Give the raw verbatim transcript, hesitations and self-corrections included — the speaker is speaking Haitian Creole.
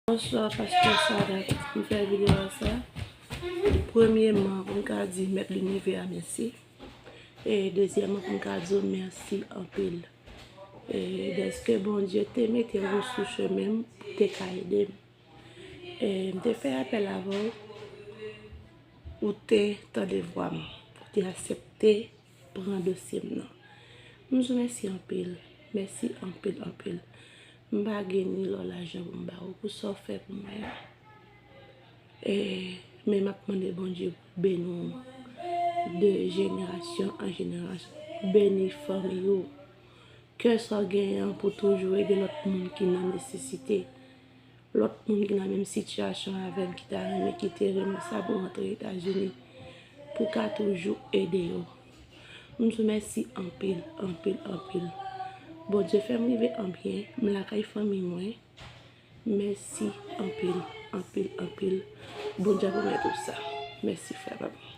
Bonswa, pastè Sadat. M fè videyo a sa. Premyeman, pou m ka di Mèt Linivè a mèsi. E dezyèmman, pou m ka di w mèsi anpil. E dèske Bondye te mete w sou chemen m pou te ka ede m. E m te fè apèl avè w, ou te tande vwa m, ou te aksepte pran dosye m nan. M di w mèsi anpil, mèsi anpil, anpil. M pa gen ni lò lajan pou m ba w pou sa w fè pou mwen an. E, men m ap mande Bondye pou l beni w de jenerasyon an jenerasyon, beni fanmi w. Kè sa w genyen an pou toujou ede lòt moun ki nan nesesite. Lòt moun ki nan menm sitiyasyon avè m, ki ta renmen kite Renaissance pou rantre Etazini, pou ka toujou ede yo. M di w mèsi anpil, anpil, anpil. Bondye fè m rive an byen, m lakay fanmi mwen. Mèsi anpil, anpil, anpil. Bondye ap remèt ou sa. Mèsi, frè pa m.